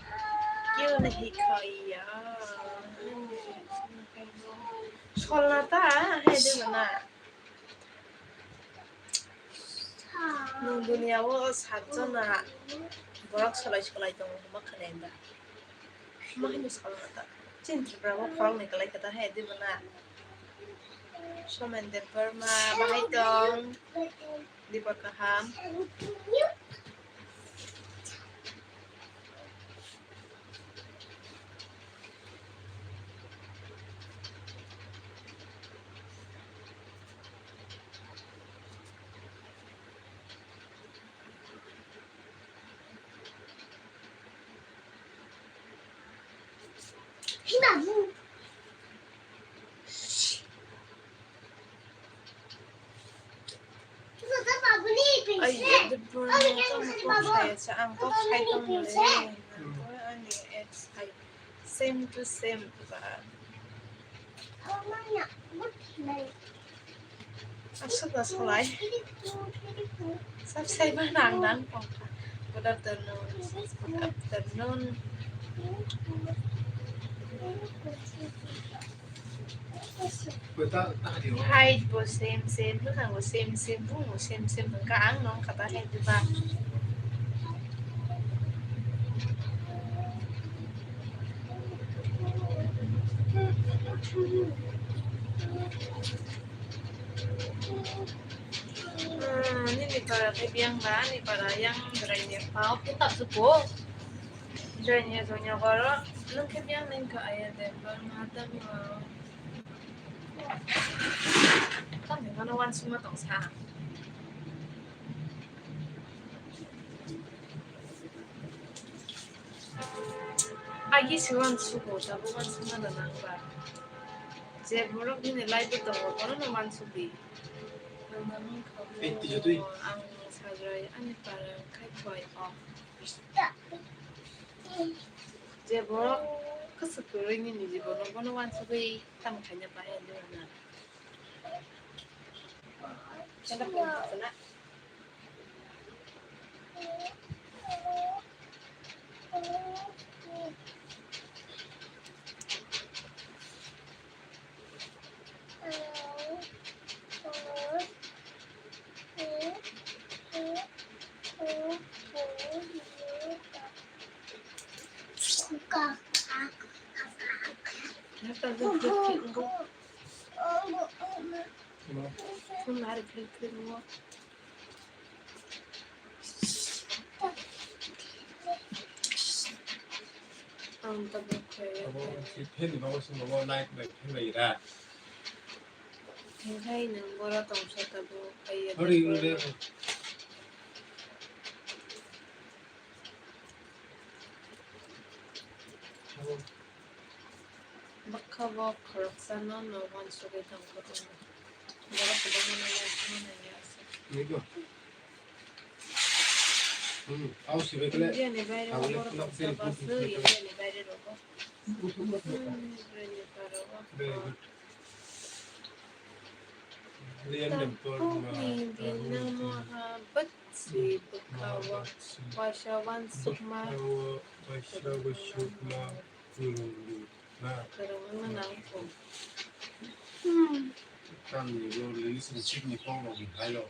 Kyun nahi khaya? Solna ta hai de na. Nwng duniya o sat jona borok solai solai tongo hwnba khwnai da. Hwnba haino salma ta. Chini Tripura o khoroknwi kwlai kha ta hai, dibo na? Somen Debbarma bahai tong. Dibo kaham. Ai, Debbarma tamo kok sai sa, ang kok sai tong le. Ani ex hai. Same to same ba. Aswk da salai. Sab sai ba nang nang tong kha. Good afternoon. Good afternoon. Height bo same same, bwkhang bo same same, bumung bo same same, hwnkha ang no wngkha ta height ba. Ah, nini para khe biyang ba, ani para yang bwrwi ni pa o khe tabsuk o. Join ya, join ya, goro. Nung khe biyang nini kha aya de, goro ma tam yo. Tam ni mano wansukma tong sa. Agi se wansugo, tabuk wansukma da nang ba. Je borok nini life o tongo, bono no wansuk di. Ang nang kha. Ei, twi jotwi. Ang sajrai, ani para khai khwai o. Je borok kwswk kwrwi nini jibono bono wansugwi tamo khaina bahai de na. Ang tabuk khe. Abo si phen ni bago sung bago light bai phen bai ra. Hingkhai nwng boro tongsa tabuk kaiya. Ori, tabuk. Ori. Abo. Bwkha bo khoroksano no wansugwi tongkha tongma. Borok kwbangma no wansukma nangya aswk. Niko. Hmm, au sibai kle. India ni baire o borok tongsa basu, India ni baire rogo. Hmm, India ni baire rogo. Very good. Lian dem por. Tabukni binamo ha bwtsi bwkha o waisa wansukma. Bwkha o waisa wansukma. Kwrwng wngna nang kho. Tamni bo relationship ni kok rok ni hai rok.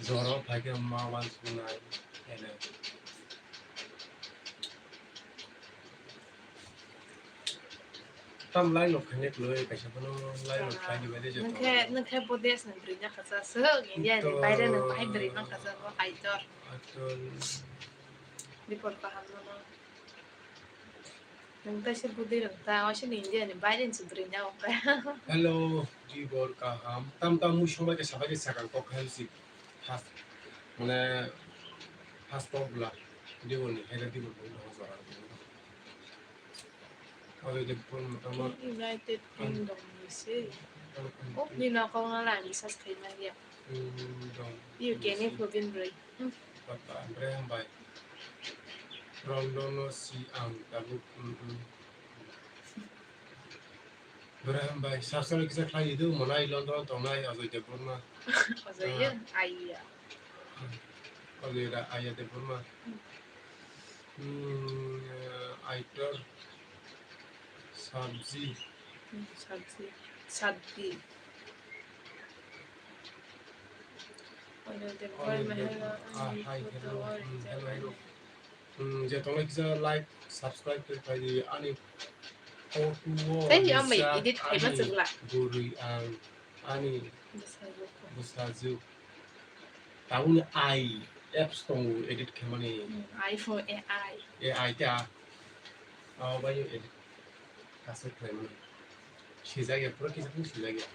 Jora phai khe ma wansuknai ene. Tam line rok khainai kwlwi kaisa phano line rok khaini bai de joto. Nwng khe, nwng khe bo desh ni bwrwi na khacha swk, India ni baire ni bahai bwrwi man khacha bo Aitor. Aitor. Bipor kaham no no. Nwng taisa bwdwi rwng ta, waisa ni India ni baire ni se bwrwi na wng kha. Hello, Dibor kaham. Tam tam mui songbai khe sabai khe sakang kok khe si. Has, mane, has kok bla. Dibor ni, hele Dibor ni, no jora. Obe de pun motama. United Kingdom ni se. Oh, ni nokol na lang research khai man ya. Kingdom. U K ni phobin roi. Papa, Ibrahim bai. London no si ang tabuk, mm, mm. Ibrahim bai, sasal kisa khlai di, monai London tongnai Ajoy Debbarma. Ajoy ya, ah. Aiya. Ajoy da, Aiya Debbarma. Hmm. Hmm, eh, Aitor, Sabji. Hmm, Sabji. Sabji. Ajoy Debbarma, hello, ah, hi, hello. Hmm, hello, hello. Hmm, je tongo kisa like, subscribe khe khai di ani photo o. Tei rijak amai edit khaima ani chwngla. Bwrwi ang ani bwsajwk. Bwsajwk. Tabukni ai apps tongo edit khaimani. Hmm, iPhone A I. A I ta. Abo bai edit. Kaisa khlaimani. Swijak ya, pura kisa phano swijak ya.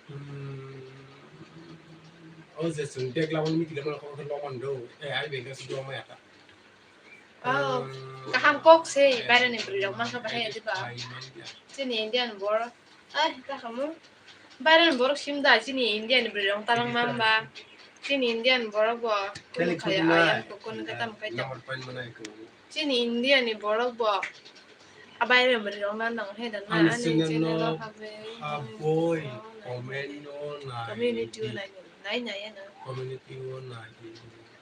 Hmm. O je chwng bag labang miti lamano kok khe loman do. Eh, ai bag se do maya ta. Oh, hmm, kaham kok se, bairani bwrwi rok mankha bahai ya diba? Ai, man ya. Chini Indian borok. Ai, ta khamu. Bairani borok sim da, chini Indian bwrwi rok talang man ba. Chini Indian borok bo kunu khaya ayang ko kunu kata mukai ta. Chini India ni borok bo abai re bwrwi rok na nang he da na ani channel o habwi. Habwi comment o nai. Community o nai nai nai na. Community o nai.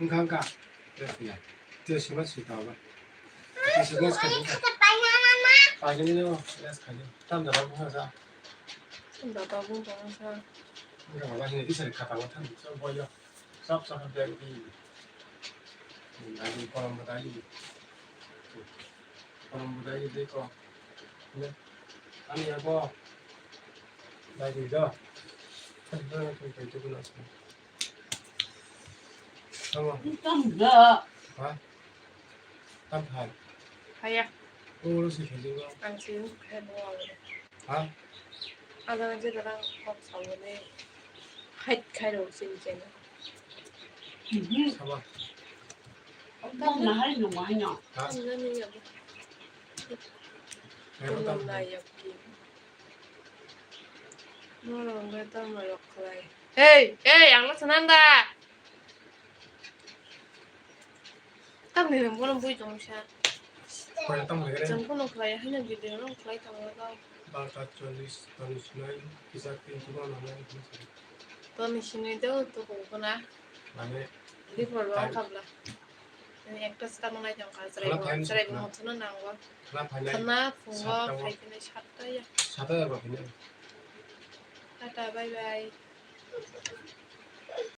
Wngkha, wngkha. Rest ya. Tei sima sui tao ba. Tei sima sui tao ba. Paigini no, rest khaidi. Tam da ba bung sa. Tam da ba bung sa. Wngkha ba hini tisari khata ba tham. So boyo. Sab sab bag di. Dagi korom ba dagi. Korom ba dagi de ko. Ne. Ani ya ko. Dagi do. Kan kan kan kan tu na. Tamo. Tam da. Ha? Tam hai. Haya. Oro si khaji ba. Ang si khaji ba. Ha? Ada aja dalam kok sawani. Hai khai ro si jena. Saba. Tam na hai no mai no. Ha? Ang na ni ya. Hai ba tam. Tam na ya. Norok wngkha tamo rok khlai. Hey, hey, ang no sanan da. Tamni rim bono bui tong sa. Koi tamo khlai. Jang bono khlai, haino video no khlai tong da. Barta chollis, tani sinai, kisa tin tuba nanai. Tani sinai do to ko na. Mane. Di por ba khabla. Ni ekta swkang nai tong kha, chwrai bo, chwrai bo mothono nango. Khwna phainai. Khwna phungo phai khe nai satta ya. Satta ya ba phai nai. Tata, bye bye.